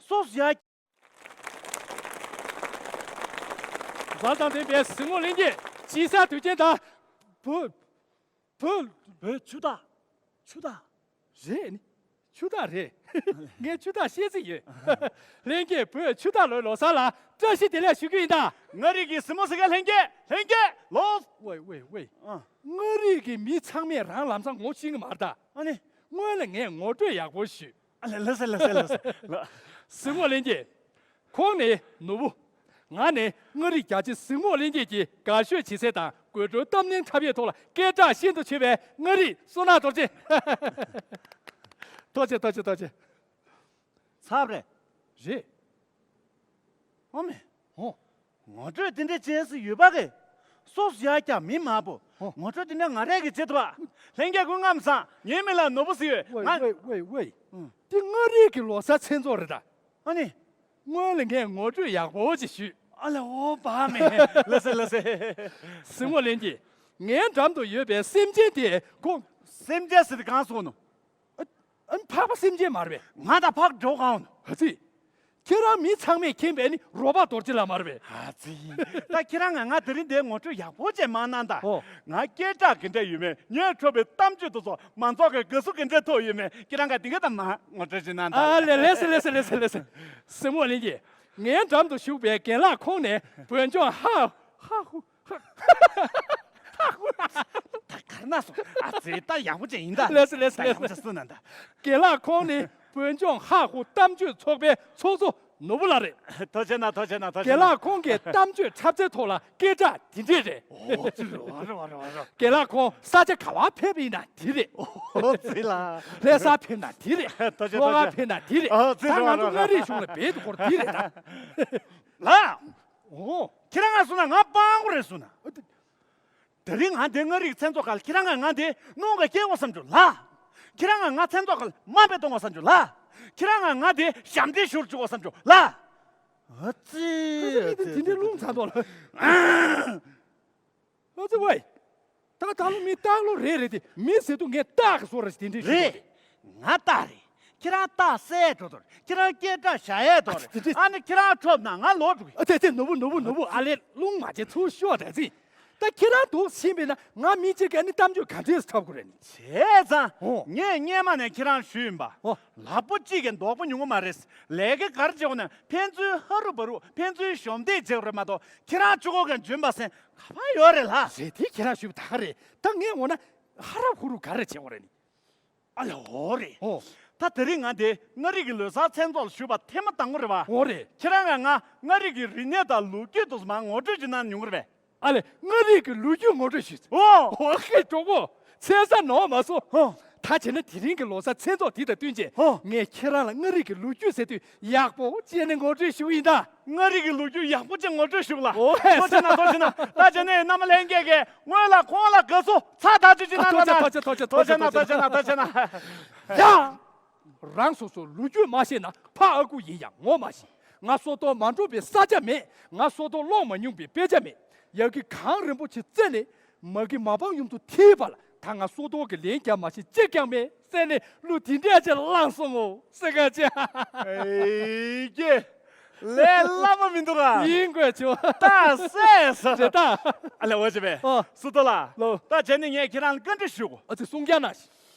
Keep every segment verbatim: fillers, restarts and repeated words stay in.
སོ་སོ་ཡ། བཟའ་དང་ལྡན་པའི་གཟིགས་མོ་ལྷན་རྒྱས། དཔྱིད་གསར་དུས་ཆེན་དང་། བོད། བོད། བོད་ཆུ་སྟག་ཆུ་སྟག་རེད་ནི། ཆུ་སྟག་རེད། ངས་ཆུ་སྟག་བཤད་རྩིས་ཡོད། ལྷན་རྒྱས་བོད་ཆུ་སྟག་ལོའི་ལོ་གསར་ལ་བཀྲ་ཤིས་བདེ་ལེགས་ཞུ་རྒྱུ་ཡིན་ད། མངའ་རིས་ཀྱི་གཟིགས་མོ་གཟིགས་མཁན་ལྷན་རྒྱས། ལྷན་རྒྱས་ལོ། ཝེ་ཝེ་ཝེ། ཨ། མངའ་རིས་ཀྱི་མི་ཚང་མས་རང་ལམ་སང་ངོ་ཤེས་ཀྱི་མ་རེད་ད། ཨ་ནི། སྔོན་ལ་ངས་ངོ་སྤྲོད་ཡག་པོ་ཞུས། ཨ་ལེ་ལེ་སེ་ལེ་སེ་ལེ་སེ། ལ། གཟིགས་མོ་ལྷན་རྒྱས། ཁོང་ནི་ནོར་བུ། ང་ནི་མངའ་རིས་རྒྱ་ཆེ་གཟིགས་མོ་ལྷན་རྒྱས་ཀྱི་དགའ་ཤོས་བྱེད་སའི་དང་དགོད་བྲོའི་གཏམ་སྙན་འཁྲབ་ཡས་ཐོག་ལ་སྐད་གྲགས་ཤིན་ཏུ་ཆེ་བའི་མངའ་རིས་བསོད་ནམས་རྡོ་རྗེ། ཐུགས་རྗེ་ཆེ། ཐུགས་རྗེ་ཆེ། ཐུགས་རྗེ་ཆེ། ཚར་བ་རེད། རེད། ཨོ་མེ། ཨོ། ངོ་སྤྲོད་དེ་འདྲ་བྱས་སུ་ཡོད་པ་གི། སོ་སོ་ཡ་ཀྱང་མི་མང་པོ། ཨོ། ངོ་སྤྲོད་དེ་འདྲ་ང་རང་གིས་བྱེད་ཐུབ་པ། ལྷན་རྒྱས་སྐུ་ཁམས་བཟང་། ངའི་མིང་ལ་ནོར་བུ་ཟེར་ཡོད། ཝེ་ང་། ཝེ་ཝེ་ཝེ། ཨང་། འདི་མངའ་རིས་ཀྱི་ལོ་གསར་མཚན་ཚོགས་རེད་ད། ཨ་ནི། སྔོན་ལ་ངས་ངོ་སྤྲོད་ཡག་པོ་ཅིག་ཞུས། ཨ་ལེ་ཨོ་བ་མེ། ལེ་སེ་ལེ་སེ། གཟིགས་མོ་ལྷན་རྒྱས། ངའི་འགྲམ་དུ་ཡོད་པའི་སེམས་ཅན་དེ་ཁོང་། སེམས་ཅན་ཟེར་དེ་གང་སོང་ནོ། ཨ། ཨ་ནི་འཕགས་པ་སེམས་ཅན་མ་རེད་པས། ང་དང་འཕགས་འགྲོ་གང་ནོ། ཨ་ཙི། ཁྱེད་རང་མི་ཚང་མས་མཁྱེན་པའི་ནི་རོགས་པ་རྡོ་རྗེ་ལགས་མ་རེད་པས། ཨ་ཙི། ད་ཁྱེད་རང་ང་ང་དེ་རིང་འདིར་ངོ་སྤྲོད་ཡག་པོ་ཅིག་མ་གནང་ད། ཨོ། ང་སྐད་གྲགས་ག་འདྲ་ཡོད་མེད། ངས་འཁྲབ་པའི་གཏམ་བརྗོད་དེ་ཚོ་མང་ཚོགས་ཀྱི་དགའ་བསུ་ག་འདྲ་ཐོབ་ཡོད་མེད། ཁྱེད་རང་ང་དེ་ག་ད་མ་ངོ་སྤྲོད་ཅིག་གནང་ད། ཨ་ལེ་ལེ་སེ་ལེ་སེ་ལེ་སེ་ལེ་སེ། གཟིགས་མོ་ལྷན་རྒྱས། ངའི་འགྲམ་དུ་བཞུགས་པའི་རྒན་ལགས་ཁོང་ནི་བོད་ལྗོངས་ཧ་ཧ་ཧུ། ད་གར་ན་སོང་། ཨ་ཙི། ད་ཡག་པོ་ཅིག་ཡིན་ད། ལེ་སེ་ལེ་སེ། ད་ལེ་ཡག་པོ་ཅིག་སེ་གསུངས་གནང་ད། རྒན་ལགས་ཁོང་ནི་བོད་ལྗོངས་ཧ་ཧུ་གཏམ་བརྗོད་ཚོགས་པའི་ཚོགས་གཙོ་ནོར་བུ་ལགས་རེད། ཐུགས་རྗེ་གནང་། ཐུགས་རྗེ་གནང་། ཐུགས་རྗེ་གནང་། རྒན་ལགས་ཁོང་གིས་གཏམ་བརྗོད་འཁྲབ་རྩལ་ཐོག་ལ་སྐད་གྲགས་དེ་འདྲས་རེད། ཨོ་ཙི། རེད་བ་རེད་བ་རེད་བ་རེད། རྒན་ལགས་ཁོང་ས་ཆ་ག་བར་ཕེབས་ཡིན་ན་དེ་རེད། ཨོ་ཙི་ལ། ལྷ་སར་ཕེབས་ན་དེ་རེད། ཐུགས་རྗེ་ལྷོ་ཁར་ཐུགས་རྗེ། ཕེབས་ན་དེ་རེད། ཨོ་ཙི། ད་རེད་བ་ང་ཚོ་རེད་བ། མངའ་རིས་གཞུང་ལ་འབད་དུ་སྐོར་དེ་རེད་ད། ལགས། ཨོ། ཁྱེད་རང་ང་གསུངས་ན་ང་སྤྲང་པོ་རེད་གསུངས་ན། ཨ་ཏི། དེ་རིང་ང་འདི་མངའ་རིས་མཚན་ཚོགས་ཁ་ལ་ཁྱེད་རང་ང་ང་འདི་གནོང་ག་སྐྱེལ་བ་བསམ་བྱུང་ལགས། ཁྱེད་རང་ང་ང་མཚན་ཚོགས་ཁ་ལ་དམའ་འབེབས་གཏོང་བ་བསམ་བྱུང་ལགས། ཁྱེད་རང་ང་ང་འདི་ཞབས་འདྲེན་ཞུ་རུ་བཅུག་པ་བསམ་བྱུང་ལགས། ཨ་ཙི། ཁ་སང་མི་དེ་དེ་འདྲའི་རླུང་ཚ་མདོག་ལ། ཨ་ཙི་ཝེ། ད་ད་ལོ་མི་སྟག་ལོ་རེད་རེད་དེ། མི་ཟེར་དུས་ངས་སྟག་གི་བཟོ་ར་ཞིག་དེ་འདྲའི་ཞིག་རེད། ཡོད་རེད། ང་སྟག་རེད། ཁྱེད་རང་སྟག་བསད་འགྲོ་དོར། ཁྱེད་རང་སྐད་གྲགས་བཞག་ཡས་དོར། ཨ་ཙི་ཙི། ཨ་ནི་ཁྱེད་རང་འཁྲབ་ན་ང་ལོག་འགྲོ་གི། ཨ་ཙི་ཙི། ནོར་བུ་ནོར་བུ་ནོར་བུ། ཨ་ལེ་རླུང་མ་བྱེད་ཚུར་ཤོག་ད་ཙི། ད་ཁྱེད་རང་འདུག་ཕྱིན་པས་ན་ང་མི་གཅིག་གིས་ཨ་ནི་གཏམ་བརྗོད་ག་འདྲས་འཁྲབ་དགོས་རེད་ནི། བྱས་ཙང་། ཨོ། ངས་སྔོན་མ་ནས་ཁྱེད་རང་ཞུས་ཡིན་པ། ཨོ། ལག་པ་གཅིག་གིས་རྡོག་པོ་ཉུང་ངུ་མ་རེད། ལས་ཀ་ག་རེ་བྱེད་དགོས་ན་ཕན་ཚུན་ཧ་རུ་བ་རུ་ཕན་ཚུན་གཞོམ་འདེགས་བྱེད་དགོས་རེད་མ་གཏོགས། ཁྱེད་རང་གཅིག་པོ་གིས་འཇོན་པ་ཟེར་ག་པར་ཡོད་རེད་ལགས། རེད་དེ། ཁྱེད་རང་ཞུས་པ་ད་ག་རེད། ད་ངས་འོ་ན་ཧ་རབ་ཧུ་རུ་ག་རེ་བྱེད་དགོས་རེད་ནི། ཨ་ལེ་ཨོ་རེད། ཨོ། ད་དེ་རིང་ང་འདི་མངའ་རིས་ཀྱི་ལོ་གསར་མཚན་ཚོགས་ལ་ཞུགས་པ་ཐེངས་མ་དང་པོ་རེད་པ། ཨོ་རེད། ཁྱེད་རང་ང་ང་མངའ་རིས་ཀྱི་རིག་གནས་དང་ལོ་རྒྱུས་དེ་ཚོ་མར་ངོ་སྤྲོད་ཅིག་གནང་མྱོང་གི་རེད་པས། ཨ་ལེ། མངའ་རིས་ཀྱི་ལོ་རྒྱུས་ངོ་སྤྲོད་ཞུས། ཨོ། ཨོ་ཁེ་གྲོགས་པོ། མཚན་ས་ནོར་མ་སོང་། ཨོ། ད་བྱས་ན་དེ་རིང་གི་ལོ་གསར་མཚན་ཚོགས་འདི་དང་བསྟུན་བྱས། ཨོ། ངས་ཁྱེད་རང་ལ་མངའ་རིས་ཀྱི་ལོ་རྒྱུས་ཟེར་དུས་ཡག་པོ་བྱས་ནས་ངོ་སྤྲོད་ཞུ་གི་ཡིན་ད། མངའ་རིས་ཀྱི་ལོ་རྒྱུས་ཡག་པོ་བྱས་ངོ་སྤྲོད་ཞུ་གི་ལགས། ཨོ་ཧེ། ཐུགས་རྗེ་གནང་། ཐུགས་རྗེ་གནང་། ད་བྱས་ན་རྣམ་པ་ལྷན་རྒྱས་ཀྱིས་སྔོན་ལ་ཁོང་ལ་དགའ་བསུ་ཚར་ཐག་ཆོད་ཅིག་གནང་། ཐུགས་རྗེ་གནང་། ཐུགས་རྗེ་གནང་། ཐུགས་རྗེ་གནང་། ཐུགས་རྗེ་གནང་། ཡ། རང་སོ་སོ་ལོ་རྒྱུས་མ་ཤེས་ན་ཕ་ཨ་ཁུ་ཡིན་ཡང་ངོ་མ་ཤེས། ང་སོ་ཏོག་མ་འགྲོ་བའི་ས་ཆ་མེད། ང་སོ་ཏོག་ཀློག་མ་མྱོང་བའི་དཔེ་ཆ་མེད། ཡ་གི་གངས་རིན་པོ་ཆེ་རྩེ་ནས་མ་གི་མ་ཕམ་ཡུམ་དུ་ཐིགས་པ་ལ་ད་ང་སོ་ཏོག་གི་ལན་རྒྱག་མ་ཤེས་གཅིག་ཀྱང་མེད་ཟེར་ནས་གླུ་དེ་འདྲ་ཅིག་བླངས་སོང་ངོ་ཟེར་ག་ཅི། ཨེ་ཀྱེ། ལས་སླ་པོ་མི་འདུག་ག་ཡིན་དགོས་བྱུང་། ད་སེ་ས་རེད་ད། ཨ་ལེ་འོ་ཅེ་བས། ཨ། སུ་ཏོ་ལ། ལོ། ད་བྱས་ནས་ངས་ཁྱེད་རང་ལ་བཀའ་འདྲི་ཞུ་གོ། ཨ་ཙི་གསུང་རྒྱ་ན།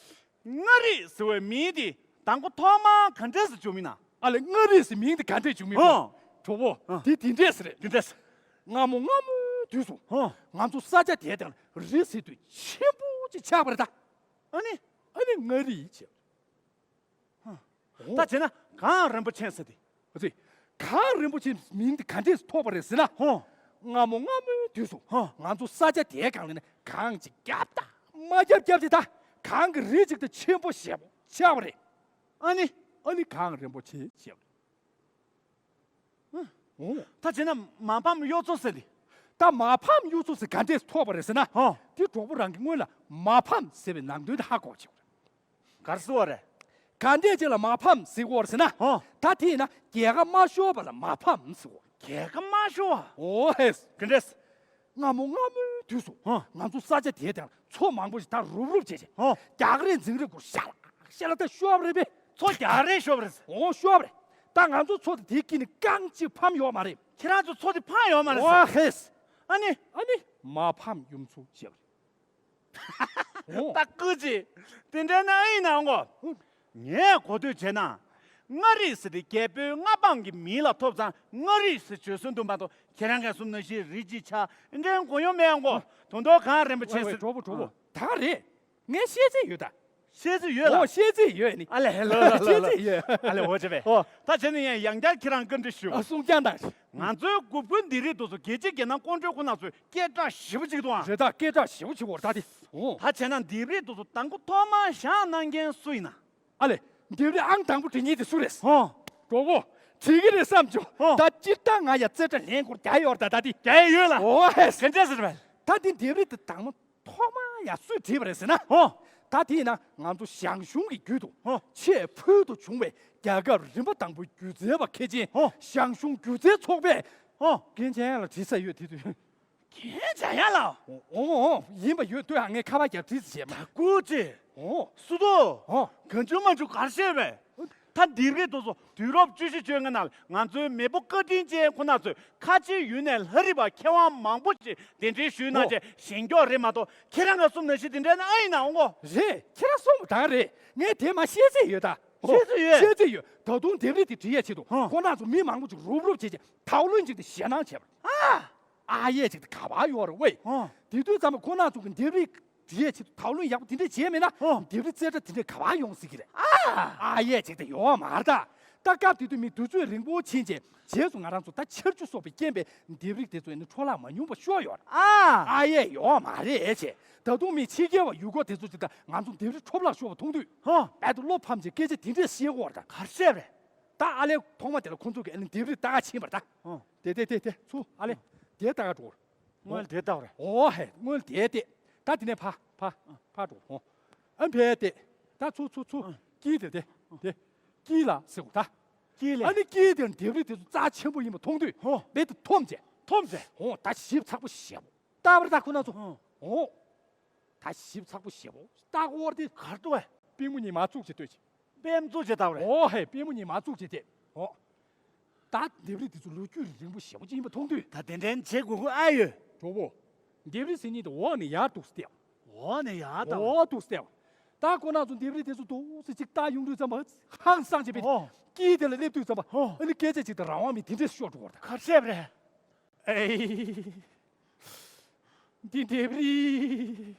མངའ་རིས་ཟེར་བའི་མིང་འདི་དང་པོ་ཐོག་མར་ག་འདྲས་སུ་བྱུང་མིན་ན། ཨ་ལེ། མངའ་རིས་ཟེར་མིང་འདི་ག་འདྲས་བྱུང་མིན་ཧོ། གོ། གྲོགས་པོ། ཨ། འདི་འདི་འདྲས་རེད། འདི་འདྲས། སྔ་མོ་སྔ་མོའི་དུས་སུ། ཧོ། ང་ཚོ་ས་ཆ་དེའི་སྟེང་ལ་རི་ཟེར་དུས་ཆེན་པོ་ཅིག་ཆགས་པ་རེད་ད། ཨ་ནི། ཨ་ནི་མངའ་རིས་བྱས། ཧ། ད་བྱས་ན་གངས་རིན་པོ་ཆེ་ཟེར་དེ། ཨ་ཙི། གངས་རིན་པོ་ཆེ་མིང་འདི་ག་འདྲས་སུ་ཐོགས་པ་རེད་ཟེར་ན། ཧོ། སྔ་མོ་སྔ་མོའི་དུས་སུ། ཧོ། ང་ཚོ་ས་ཆ་དེའི་སྒང་ལ་ནི་གངས་ཅིག་རྒྱབ་དང་མ་རྒྱབ་རྒྱབ་ཅིག་ད་གངས་ཀྱི་རི་ཅིག་ད་ཆེན་པོ་ཞེ་པོ་ཆགས་པ་རེད། ཨ་ནི། ཨ་ནི་གངས་རིན་པོ་ཆེ་ཞེས་པ་རེད། ཨོ། ད་བྱས་ན་མ་ཕམ་གཡུ་མཚོ་ཟེར་དེ། ད་མ་ཕམ་གཡུ་མཚོ་ཟེར་ག་འདྲས་ཐོགས་པ་རེད་ཟེར་ན། ཧོ། དེ་གྲོགས་པོ་རང་གི་སྔོན་ལ་མ་ཕམ་ཟེར་བའི་ནང་དོན་དེ་ཧ་གོ་བྱེད། གར་སི་བ་རེད། ག་འདྲས་ཅིག་ལ་མ་ཕམ་ཟེར་གོ་རེད་ཟེར་ན། ཧོ། ད་དེ་ཡིན་ན་རྒྱལ་ཁ་མ་ཤོར་བ་ལ་མ་ཕམ་ཟེར་གོ། རྒྱལ་ཁ་མ་ཤོར་བ། ཨོ་ཧེ། ག་འདྲས། སྔ་མོ་སྔ་མོའི་དུས་སུ། ཧོ། ང་ཚོ་ས་ཆ་དེའི་སྟེང་མཚོ་མང་པོ་ཞིག་ད་རུབ་རུབ་བྱས་བྱས། ཧོ། རྒྱག་རེས་འཛིང་རེས་སྐོར་ཤ་ལ་ཤ་ལ་ད་ཤོར་བ་རེད་པས། མཚོ་རྒྱག་རེས་ཤོར་བ་རེད། ཨོ་ཤོར་བ་རེད། ད་ ད་ང་ཚོ་མཚོ་དེ་དེའི་དཀྱིལ་ནས་རྐང་གཅིག་ཕམ་ཡོད་མ་རེད། ཁྱེད་རང་ཚོ་མཚོ་དེ་ཕམ་ཡོད་མ་རེད་ཟེར། ཨོ་ཧེས། ཨ་ནི། ཨ་ནི། མ་ཕམ་གཡུ་མཚོ་ཞེས་པ་རེད། ཨོ། ད་སྐུ་མཁྱེན། དེ་འདྲ་ན་ཨེ་ཡིན་ནའང་གོ། ངས་གོ་ཐོས་བྱས་ན། མངའ་རིས་ཟེར་དེ་རྒྱལ་པོའི་མངའ་འབངས་ཀྱི་མིང་ལ་ཐོབ་ཙང་མངའ་རིས་ཟེར་བརྗོད་སྲོལ་འདུག་མ་གཏོགས་ཁྱེད་རང་གིས་གསུངས་ནང་བཞིན་རི་གཅིག་ཆགས་འདྲ་གོ་ཡོང་མེད་ཨང་གོ། དོན་དོ་གང་རན་པོ་བྱས་ཟེར། གྲོགས་པོ་གྲོགས་པོ། ད་ག་རེད། ངས་ཤེས་ཚད་ཡོད་ད། ཤེས་ཚད་ཡོད་ལ། ཨོ་ཤེས་ཚད་ཡོད་ནི། ཨ་ལེ་ལོ་ལོ་ལོ་ཤེས་ཚད་ཡོད། ཨ་ལེ་འོ་ཅེ་བས། ཨོ། ད་བྱས་ན་ཡང་ཡང་བསྐྱར་ཁྱེད་རང་བཀའ་འདྲི་ཞུ། ཨ་གསུང་རྐྱང་དང་། ང་ཚོའི་གུ་ཕུན་ལྡེབས་རིས་དེ་ཚོ་རྒྱལ་སྤྱི་རྒྱལ་ནང་སྐུ་མགྲོན་ཁོ་ན་ཚོས་སྐད་གྲགས་ཞེ་པོ་ཅིག་འདུག་ཨང་། རེད་ད་སྐད་གྲགས་ཞེ་པོ་ཅིག་འོར་ད་དེ། ཨོ། ད་བྱས་ན་ལྡེབས་རིས་དེ་ཚོ་དང་པོ་ཐོག་མར་བཞག་གནང་མཁན་སུ་ཡིན་ན། ཨ་ལེ། ལྡེབས་རིས་ཨང་དང་པོ་འབྲི་མཁན་དེ་སུ་རེད། ཨོ། གྲོགས་པོ། བྲིས་ཀྱི་རེད་བསམ་བྱུང་། ཨོ། ད་སྤྱིར་བཏང་ང་ཡ་རྩེ་གྲ་ལན་སྐོར་རྒྱག་ཡོད་རེད་ད་ད་དེ། རྒྱག་ཡོད་ལ། ཨོ་ཧེ། ག་འདྲས་ཟེར་བས། ད་དེ་ལྡེབས་རིས་དེ་དང་པོ། ཐོག་མར་ཡང་སུས་བྲིས་པ་རེད་ཟེར་ན། ཧོ། ད་དེས་ན་ང་ཚོ་ཞང་ཞུང་གི་རྒྱུད་དུ། ཧོ། ཆེས་ཕུལ་དུ་བྱུང་བའི་རྒྱལ་ཁབ་རིམ་པ་དང་པོའི་སྒྱུ་རྩལ་བ་མཁས་ཅན། ཧོ། ཞང་ཞུང་སྒྱུ་རྩལ་ཚོགས་པས། ཧོ། རྒན་འཇམ་དབྱངས་ལ་བྲིས་ས་ཡོད་དེ་དུས། རྒན་འཇམ་དབྱངས་ལ། ཨོ་ཨོ་ཡིན་པ་ཡོད་ལྟོས་ཨ། ངས་ཁ་པར་རྒྱབ་བྲིས་ཟེར་བྱས་མ། ད་སྐུ་མཁྱེན། ཨོ། སུ་དོ། ཨོ། གང་བྱུང་མང་བྱུང་གར་བཤད་པས། ད་ལྡེབས་རིས་དེ་ཚོ་དུས་རབས་བཅུ་བཞི་བཅོ་ལྔ་ནང་ང་ཚོའི་མེས་པོ་བཀའ་དྲིན་ཅན་ཁོ་ན་ཚོས་ཁ་ཆེའི་ཡུལ་ནས་ལྷ་རིས་པ་མཁས་དབང་མང་པོ་ཞིག་གདན་འདྲེན་ཞུས་གནང་བྱས་བཞེངས་སྐྱོར་རེད་མ་གཏོགས་ཁྱེད་རང་ག་གསུམ་ནང་བཞིན་དེ་འདྲ་ན་ཨ་ཡིན་ནའང་གོ། རེད་ཁྱེད་རང་གསུམ་དང་རེད། ངས་དེ་མ་ཤེས་ཚད་ཡོད་ད། ཤེས་ཚད་ཡོད། ཤེས་ཚད་ཡོད། ད་དུང་ལྡེབས་རིས་དེ་འབྲི་ཡས་ཆེད་དུ་ཧོ། ཁོ་ན་ཚོ་མི་མང་པོ་ཅིག་རུབ་རུབ་བྱས་བྱས་དའོ་ལུན་ཅིག་ཏུ་ཞེད་སྣང་བྱས་པ། ཨ། ཨ་ཡས་ཅིག་ཏུ་ག་བ་ཡོད་རེད་ཝེ། ཧོ། དེ་དུས་ཙམ་པ་ཁོ་ན་ཚོ་གི་ལྡེབས་རིས། འབྲི་ཡས་ཆེད་དུ་དའོ་ལུན་ཡག་པོ་དེ་འདྲས་བྱས་མེད་ན། ཨོ། ལྡེབས་རིས་རྩེ་གྲ་དེ་འདྲས་ག་པར་ཡོང་སྲིད་ཀྱི་རེད། ཨ། ཨ་ཡས་ཅིག་དེ་ཡོང་བ་མ་རེད་ད། ད་སྐབས་དེ་དུས་མི་དུས་ཚོད་རིང་པོ་ཕྱིན་རྗེས་རྗེས་སུ་ང་རང་ཚོ་ད་ཆར་ཆུ་སོགས་པའི་རྐྱེན་པས་ལྡེབས་རིས་དེ་ཚོ་ནི་འཕྲོ་བརླག་མ་ཉུང་བ་ཤོར་ཡོད་རེད། ཨ། ཨ་ཡས་ཡོང་བ་མ་རེད་ཅེས། ད་དུང་མི་ཕྱི་རྒྱལ་བ་ཡུལ་སྐོར་དེ་ཚོ་ཅིག་ད་ང་ཚོ་ལྡེབས་རིས་འཕྲོ་བརླག་ཤོར་བ་མཐོང་དུས། ཧོ། རྦད་དེ་བློ་ཕམ་བྱས་སྐད་ཆ་དེ་འདྲས་བཤད་ཀྱི་ཡོད་རེད་ད། ག་རེ་བཤད་པ་རེད། ད་ཨ་ལས་ཐོག་མ་དེ་ལ་ཁོང་ཚོ་གི་ཨ་ནི་ལྡེབས་རིས་ལྟ་ག་ཕྱིན་པ་རེད་ད། ཨོ། དེ་དེ་དེ་དེ་ཚུ་ཨ་ལས་དེ་ལྟ་ག་འགྲོ། སྔོན་དེ་ལྟ་བ་རེད། ཨོ་ཧེ་སྔོན་དེ་དེ། ད་དེ་ནས་ཕ་ཕ་ཕ་འགྲོ་ཧོ། ཨ་ཕེ་དེ། ད་ཚུ་ཚུ་ཚུ། ཨ། དཀྱིལ་དེ་དེ་དེ། དཀྱིལ་ལ་ཟེར་གོ་ད། དཀྱིལ་ལས། ཨ་ནི་དཀྱིལ་དེར་ལྡེབས་རིས་དེ་ཚོ་རྩ་ཆེན་པོ་ཡིན་པ་མཐོང་དུས། ཧོ། རྦད་དེ་འཐོམ་བྱས། འཐོམ་བྱས། ཧོ་ད་ཞིབ་ཚགས་པོ་ཞེ་པོ། ལྟ་བར་ད་ཁོ་ན་ཚོ། ཧོ། ཧོ། ད་ཞིབ་ཚགས་པོ་ཞེ་པོ་ལྟ་གོ་བར་དེ། གར་འགྲོ་བས། པུས་མོ་གཉིས་མ་བཙུགས་བྱས་ལྟོས་ཀྱི། པུས་མོ་བཙུགས་བྱས་ལྟ་བ་རེད། ཨོ་ཧེ་པུས་མོ་གཉིས་མ་བཙུགས་བྱས་ཏེ། ཨོ། ད་ལྡེབས་རིས་འདི་ཚོ་ལོ་རྒྱུས་རིང་པོ་ཞེ་པོ་ཅིག་ཡིན་པ་མཐོང་དུས། ད་དེ་འདྲའི་བྱེད་དགོས་དགོས་ཨ་ཡོད། གྲོགས་པོ། ལྡེབས་རིས་ཟེར་མཁན་དེ་འོག་ནས་ཡར་འདུག་སེ་བལྟས། འོག་ནས་ཡར་ད། འོག་འདུག་སེ་བལྟས། ད་ཁོ་ན་ཚོ་ལྡེབས་རིས་དེ་ཚོ་འདུག་སེ་ཅིག་ལྟ་ཡོང་དུས་ཙམ་པ་ཧང་སངས་བྱས་པའི་ཨོ། དཀྱིལ་དེ་ལ་སླེབས་དུས་ཙམ་པ་ཨོ། ཨ་ནི་སྐད་ཆ་ཅིག་དང་རང་དབང་མེད་དེ་འདྲས་ཤོར་འགྲོ་བ་རེད། ག་རེ་བཤད་པ་རེད། ཨེ། འདི་ལྡེབས་རིས།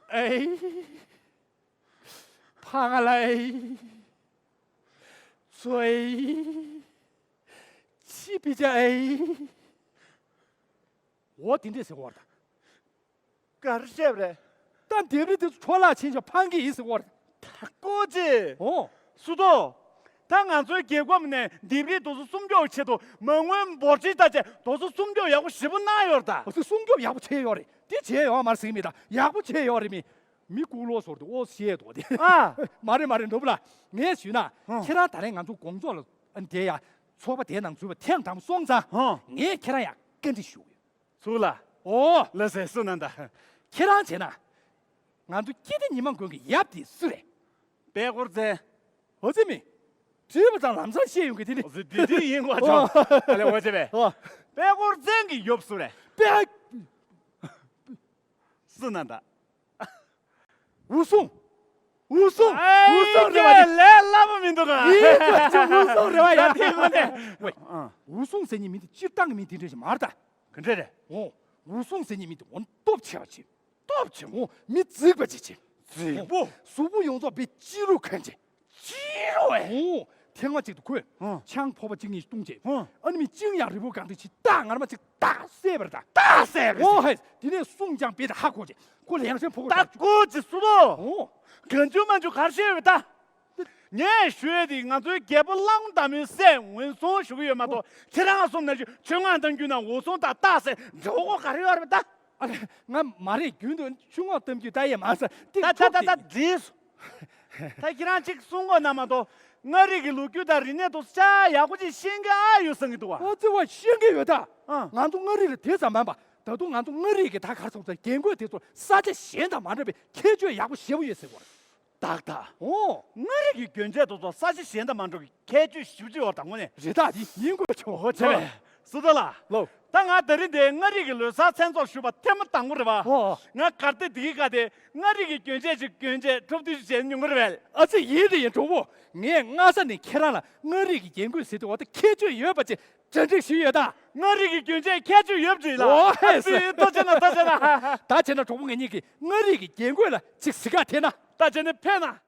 ཨེ། ཕ་ང་ལ་ཨེ། ཚོ་ཨེ། ཆི་པི་ཅ་ཨེ། འོ་དེ་འདྲས་ཟེར་བ་རེད། ག་རེ་བཤད་པ་རེད། ད་ལྡེབས་རིས་དེ་ཚོ་འཕྲོ་བརླག་ཕྱིན་ཞིང་ཕངས་ཀྱི་ཡིན་ཟེར་བ་རེད། ད་ཀོ་ཅི། ཨོ། སུ་དོ། ད་ང་ཚོའི་རྒྱལ་ཁབ་ནས་ལྡེབས་རིས་དེ་ཚོ་སྲུང་སྐྱོབ་ཆེད་དུ་མ་དངུལ་འབོར་ཆེན་བཏང་བྱས་དེ་ཚོ་སྲུང་སྐྱོབ་ཡག་པོ་ཞེ་པོ་གནང་ཡོད་རེད་ད། ཨོ་ཙི་སྲུང་སྐྱོབ་ཡག་པོ་བྱས་ཡོད་རེད། དེ་བྱས་ཡོད་མ་རེད་ཟེར་གྱི་མེད་ད། ཡག་པོ་བྱས་ཡོད་རེད་མི། མི་ལྐུགས་ལོག་ཟོར་དུ་ཨོ་བཤད་དོ་དེ། ཨ། མ་རེད་མ་རེད་འགྲོ་བུ་ལ། ངས་ཞུས་ན། ཨ། ཁྱེད་རང་ད་རེས་ང་ཚོ་དགོང་ཚོགས་ལ་ཨ་དེ་ཡ། ཚོགས་པ་དེའི་ནང་འཛུལ་བ་ཐེངས་དང་པོ་སོང་ཙང་། ཨ། ངས་ཁྱེད་རང་ཡ་བཀའ་འདྲི་ཞུ་གི་ཡོད། ཚུར་ལ། ཨོ། ལ་ཟེར་སུ་ན་ད། ཁྱེད་རང་བྱས་ན། ང་ཚོ་སྐྱིད་ལྡེ་ཉི་མ་མགོན་གྱི་ཡབ་དེ་སུ་རེད། པད་ཀོར་བཙན། ཨོ་ཙི་མི། བྲིས་པ་དང་ལམ་སང་ཤེས་ཡོང་གི་དེ་ནི། ཨོ་ཙི་དེ་དེ་ཡིན་གོ་ཨོ། ཆོག་ཨ་ལེ་ཨོ་ཙི་བས། ཨོ། པད་ཀོར་བཙན་གྱི་ཡབ་སུ་རེད། པད། སུ་ན་ད། འུ་སུང་། འུ་སུང་། ཨེ། འུ་སུང་རེད་བ་ནི། ལས་སླ་པོ་མི་འདུག་ག་ཡིན་ཙང་ཅི་འུ་སུང་རེད་བ་ཡ་དེ་ངོ་ནས། ཝེ། ཨ། འུ་སུང་ཟེར་མཁན་མི་དེ་སྤྱིར་བཏང་གི་མི་དེ་འདྲ་ཞིག་མ་རེད་ད། ག་འདྲ་རེད། ཨོ། འུ་སུང་ཟེར་མཁན་མི་དེ་འོ་ན་སྟོབས་ཆེ་བ་ཆེ། སྟོབས་ཆེ་བ། ཨོ། མི་རྫིག་པ་ཅིག་ཆེ། རྫིག་པོ། གཟུགས་པོ་ཡོངས་རྫོགས་པའི་སྐྱི་རུ་གོན་ཆེ། སྐྱི་རུ་བས། ཨོ། ཐེངས་མ་གཅིག་ཏུ་ཁོས། ཨོ། ཆང་ཕོར་པ་གཅིག་གཉིས་བཏུང་བྱས། ཨོ། ཨ་ནི་མི་གཅིག་ཡང་རི་བོ་གངས་ཏི་ཆི་སྟག་ངར་མ་གཅིག་སྟག་བསད་པར་ད། སྟག་བསད་པར། ཨོ་ཧེ། དེ་ནས་སུང་ཅང་པེ་ད་ཧ་གོ་བྱས། ཁོ་ལ་ཡང་སེམས་ཕོག་གོ། ད་ཀོ་ཅི་སུ་རོ། ཨོ། གང་བྱུང་མང་བྱུང་གར་ཤེས་བས་ད། ངས་ཞུ་ཡས་དེ་ང་ཚོའི་རྒྱལ་པོ་གླང་དར་མའི་སྲས་འོད་སྲུང་ཞུ་གི་ཡོད་མ་གཏོགས་ཁྱེད་རང་གསུམ་ནང་བཞིན་ཆུ་ངག་གཏམ་རྒྱུད་ནང་འོད་སྲུང་དང་སྟག་ཟེར་འདྲ་བོ་ག་རེ་ཡོད་རེད་ད། ཨ་ལས། ང་མ་རེད། རྒྱུན་དུ་ཆུ་ངག་གཏམ་རྒྱུད་ད་ཡས་མ་ས་ཏིག་ད་ད་ད་ད་འགྲིག་སོང་། ད་ཁྱེད་རང་གཅིག་གསུང་གོ་ན་མ་གཏོགས་མངའ་རིས་ཀྱི་ལོ་རྒྱུས་དང་རིག་གནས་དེ་ཚོ་ཡག་པོ་ཅིག་ཤེས་མཁན་ཨ་ཡོད་བསམ་གྱི་འདུག་བ། ཨ་ཙི་བ་ཤེས་མཁན་ཡོད་ད། ཨ། ང་ཚོ་མངའ་རིས་ལ་དེ་ཙམ་མིན་པ། ད་དུང་ང་ཚོ་མངའ་རིས་ཀྱི་ད་གར་སོང་ཙང་རྒྱན་གོས་དེ་ཚོ་ས་ཆ་གཞན་དང་མ་འདྲ་བའི་ཁྱད་ཆོས་ཡག་པོ་ཞེ་པོ་ཡོད་ཟེར་བ་རེད། ཏག་ཏག་ཨོ། མངའ་རིས་ཀྱི་གྱོན་ཆས་དེ་ཚོ་ས་ཆ་གཞན་དང་མ་འདྲ་བའི་ཁྱད་ཆོས་ཞེ་པོ་ཅིག་ཡོད་རེད་ད་དངོས་གནས། རེད་ད་དེ་ཡིན་དགོས་བྱུང་། ཨོ་བྱས་པས། སུ་ཏ་ལགས། ལོ། ད་ང་དེ་རིང་འདིར་མངའ་རིས་ཀྱི་ལོ་གསར་མཚན་ཚོགས་ཞུགས་པ་ཐེངས་མ་དང་པོ་རེད་པ། ཨོ། ང་གར་སྟེགས་འདིའི་སྒང་དེར་མངའ་རིས་ཀྱི་གྱོན་ཆས་ཅིག་གྱོན་བྱས་འཁྲབ་སྟོན་ཞིག་བྱས་མྱོང་གི་རེད་པས། ཨ་ཙི་ཡིན་དེ་ཡིན་གྲོགས་པོ། ངས་སྔ་ས་ནས་ཁྱེད་རང་ལ་མངའ་རིས་ཀྱི་རྒྱན་གོས་ཟེར་དུས་འོ་ད་ཁྱད་ཆོས་ཡོད་པ་ཅིག་གྲ་སྒྲིག་ཞུས་ཡོད་ད། མངའ་རིས་ཀྱི་གྱོན་ཆས་ཁྱད་ཆོས་ཡོད་པ་ཅིག་ལ། ཨོ་ཧེ། ཨ་ཙི་ཐུགས་རྗེ་གནང་། ཐུགས་རྗེ་གནང་། ད་བྱས་ན་གྲོགས་པོ་ངེད་གཉིས་ཀྱིས་མངའ་རིས་ཀྱི་རྒྱན་གོས་ལ་ཅིག་གཟིགས་ག་ཐེངས་ན། ད་བྱས་ན་ཕེབས་ན།